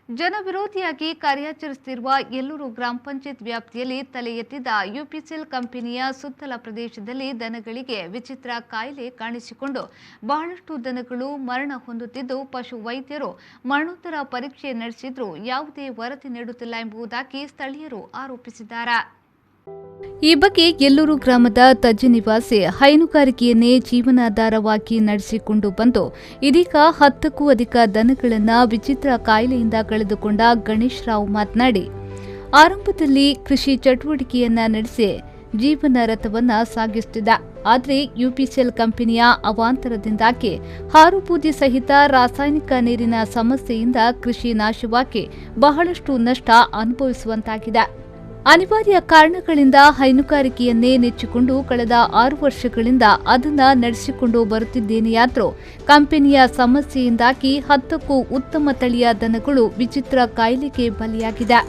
ಜನವಿರೋಧಿಯಾಗಿ ಕಾರ್ಯಾಚರಿಸುತ್ತಿರುವ ಎಲ್ಲೂರು ಗ್ರಾಮ ಪಂಚಾಯತ್ ವ್ಯಾಪ್ತಿಯಲ್ಲಿ ತಲೆ ಎತ್ತಿದ ಯುಪಿಸಿಎಲ್ ಕಂಪನಿಯ ಸುತ್ತಲ ಪ್ರದೇಶದಲ್ಲಿ ದನಗಳಿಗೆ ವಿಚಿತ್ರ ಕಾಯಿಲೆ ಕಾಣಿಸಿಕೊಂಡು ಬಹಳಷ್ಟು ದನಗಳು ಮರಣ ಹೊಂದುತ್ತಿದ್ದು, ಪಶು ವೈದ್ಯರು ಮರಣೋತ್ತರ ಪರೀಕ್ಷೆ ನಡೆಸಿದ್ರೂ ಯಾವುದೇ ವರದಿ ನೀಡುತ್ತಿಲ್ಲ ಎಂಬುದಾಗಿ ಸ್ಥಳೀಯರು ಆರೋಪಿಸಿದ್ದಾರೆ. ಈ ಬಗ್ಗೆ ಎಲ್ಲೂರು ಗ್ರಾಮದ ತಜ್ಜಿ ನಿವಾಸಿ ಹೈನುಗಾರಿಕೆಯನ್ನೇ ಜೀವನಾಧಾರವಾಗಿ ನಡೆಸಿಕೊಂಡು ಬಂದು ಇದೀಗ 10ಕ್ಕೂ ಅಧಿಕ ದನಗಳನ್ನು ವಿಚಿತ್ರ ಕಾಯಿಲೆಯಿಂದ ಕಳೆದುಕೊಂಡ ಗಣೇಶ್ ರಾವ್ ಮಾತನಾಡಿ, ಆರಂಭದಲ್ಲಿ ಕೃಷಿ ಚಟುವಟಿಕೆಯನ್ನ ನಡೆಸಿ ಜೀವನ ರಥವನ್ನ ಸಾಗಿಸುತ್ತಿದ್ದ. ಆದರೆ ಯುಪಿಸಿಎಲ್ ಕಂಪನಿಯ ಅವಾಂತರದಿಂದಾಗಿ ಹಾರುಬೂದಿ ಸಹಿತ ರಾಸಾಯನಿಕ ನೀರಿನ ಸಮಸ್ಯೆಯಿಂದ ಕೃಷಿ ನಾಶವಾಗಿ ಬಹಳಷ್ಟು ನಷ್ಟ ಅನುಭವಿಸುವಂತಾಗಿದೆ. ಅನಿವಾರ್ಯ ಕಾರಣಗಳಿಂದ ಹೈನುಗಾರಿಕೆಯನ್ನೇ ನೆಚ್ಚಿಕೊಂಡು ಕಳೆದ 6 ವರ್ಷಗಳಿಂದ ಅದನ್ನ ನಡೆಸಿಕೊಂಡು ಬರುತ್ತಿದ್ದೇನೆಯಾದರೂ ಕಂಪನಿಯ ಸಮಸ್ಯೆಯಿಂದಾಗಿ 10ಕ್ಕೂ ಉತ್ತಮ ತಳಿಯ ದನಗಳು ವಿಚಿತ್ರ ಕಾಯಿಲೆಗೆ ಬಲಿಯಾಗಿದೆ.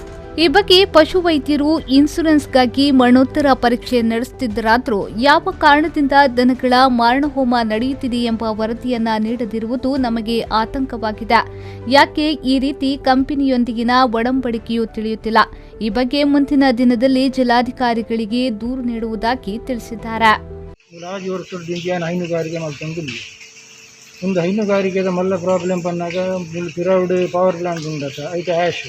ಈ ಬಗ್ಗೆ ಪಶುವೈದ್ಯರು ಇನ್ಸೂರೆನ್ಸ್ಗಾಗಿ ಮರಣೋತ್ತರ ಪರೀಕ್ಷೆ ನಡೆಸುತ್ತಿದ್ದರಾದರೂ ಯಾವ ಕಾರಣದಿಂದ ದನಗಳ ಮಾರಣಹೋಮ ನಡೆಯುತ್ತಿದೆ ಎಂಬ ವರದಿಯನ್ನ ನೀಡದಿರುವುದು ನಮಗೆ ಆತಂಕವಾಗಿದೆ. ಯಾಕೆ ಈ ರೀತಿ ಕಂಪನಿಯೊಂದಿಗಿನ ಒಡಂಬಡಿಕೆಯೂ ತಿಳಿಯುತ್ತಿಲ್ಲ. ಈ ಬಗ್ಗೆ ಮುಂದಿನ ದಿನದಲ್ಲಿ ಜಿಲ್ಲಾಧಿಕಾರಿಗಳಿಗೆ ದೂರು ನೀಡುವುದಾಗಿ ತಿಳಿಸಿದ್ದಾರೆ. ಮೂಲಾಜಿ ವರ್ಷದಿಂದ ಹೈನುಗಾರಿಕೆ ಮಲ್ತೊಂದುಲ್ಲೆ. ಒಂದು ಹೈನುಗಾರಿಕೆದ ಮಲ್ಲ ಪ್ರಾಬ್ಲಮ್ ಪನ್ನಾಗ ಮೂಲು ಪಿರವುಡು ಪವರ್ ಪ್ಲಾಂಟ್ ಉಂಡತ, ಐತ ಆ್ಯಶ್,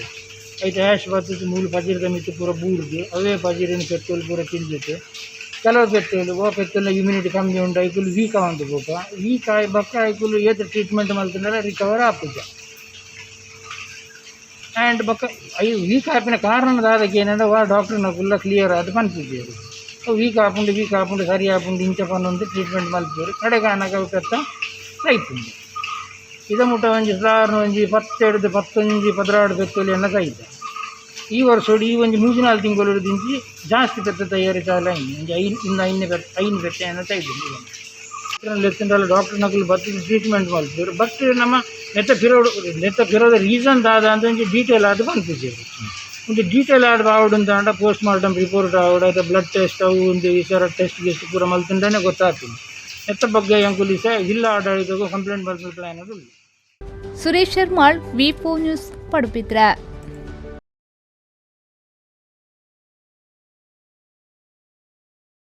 ಐತ ಆ್ಯಶ್ ಬತ್ತದು ಮೂಲು ಪಜಿರದ ಮಿತ್ತು ಪೂರ ಬೂರ್ದು ಅವೇ ಪಜಿರಿನ ಪೆತ್ತೋಲು ಪೂರ ತಿಂದಿತ್ತು. ಕೆಲವು ಪೆತ್ತೋಲು ಓ ಪೆತ್ತೋಲ್ನ ಇಮ್ಯುನಿಟಿ ಕಮ್ಮಿ ಉಂಡು, ಐಕುಲು ವೀಕ್ ಆವೊಂದು ಪೋಪ. ವೀಕ್ ಆಯಿ ಬೊಕ್ಕ ಐಕುಲು ಏತ್ ಟ್ರೀಟ್ಮೆಂಟ್ ಮಲ್ತುಂಡಲ ರಿಕವರ್ ಆಪುಜ. ಆ್ಯಂಡ್ ಬೊಕ್ಕ I weak ಆಪಿನ ಕಾರಣ ದಾದಕ್ಕೆ ಏನಂದ್ರೆ ವಾ ಡಾಕ್ಟ್ರ್ನಕುಲ್ಲ ಕ್ಲಿಯರ್ ಆದ್ ಪನ್ಪುಜೆರ್. ಅವು ವೀಕ್ ಆಪುಂಡು, ವೀಕ್ ಆಪುಂಡು, ಸರಿ ಆಪುಂಡು ಇಂಚ ಪನೊಂದು ಟ್ರೀಟ್ಮೆಂಟ್ ಮಲ್ಪುವೆರ್. ಕಡೆಗ್ ಆನಗ ಅವು ಪೆತ್ತ ಸೈಪುಂಡು. ಇದ ಮುಟ್ಟ ಒಂಜಿ ಸಾಧಾರಣ ಒಂಜಿ 10 ಹಿಡ್ದು 11, 12 ಪೆತ್ತೊಲು ಎನ್ನ ಸೈತ. ಈ ವರ್ಷೋಡು ಈ ಒಂಜಿ 3-4 ತಿಂಗಳು ದಿಂಚಿ ಜಾಸ್ತಿ ಪೆತ್ತ ತಯಾರಿ ಚಾಲ ಆಯ್ನಿ. ಒಂಜಿ ಐನ್ ಇನ್ನು ಐನ್ ಪೆತ್ತ, ಐನ್ ಪೆತ್ತ ಎನ್ನ ಸೈದುಂಡು. ಲೆತ್ತುಂಡಲ ಡಾಕ್ಟರ್ನಕುಲು ಬತ್ತುದು ಟ್ರೀಟ್ಮೆಂಟ್ ಮಲ್ಪುವೆರ್. ಬಟ್ ನಮ ನೆತ್ತ ಪಿರವುಡು ನೆತ್ತ ಪಿರವುದ ರೀಸನ್ ದಾದ ಅಂತ ಒಂಜಿ ಡೀಟೇಲ್ ಆದ್ ಪನ್ಪುಜೆರ್. ಒಂಜಿ ಡೀಟೇಲ್ ಆದ್ ಆವೊಡು ಅಂತ ಪೋಸ್ಟ್ ಮಾರ್ಟಮ್ ರಿಪೋರ್ಟ್ ಆವೊಡು, ಐತ ಬ್ಲಡ್ ಟೆಸ್ಟ್, ಅವು ಒಂದು ಈ ಸರ ಟೆಸ್ಟ್ ಗಿಸ್ಟ್ ಪೂರ ಮಲ್ತುಂಡನೆ ಗೊತ್ತಾಪುಂಡು. ನೆತ್ತ ಬಗ್ಗೆ ಎಂಕುಲು ಸಹ ಜಿಲ್ಲಾ ಆಡಳಿತಗ್ ಕಂಪ್ಲೇಂಟ್ ಮಲ್ಪುನ ಪ್ಲಾನ್ ಉಂಡು. Suresh Sharmal, V news, Padubidri.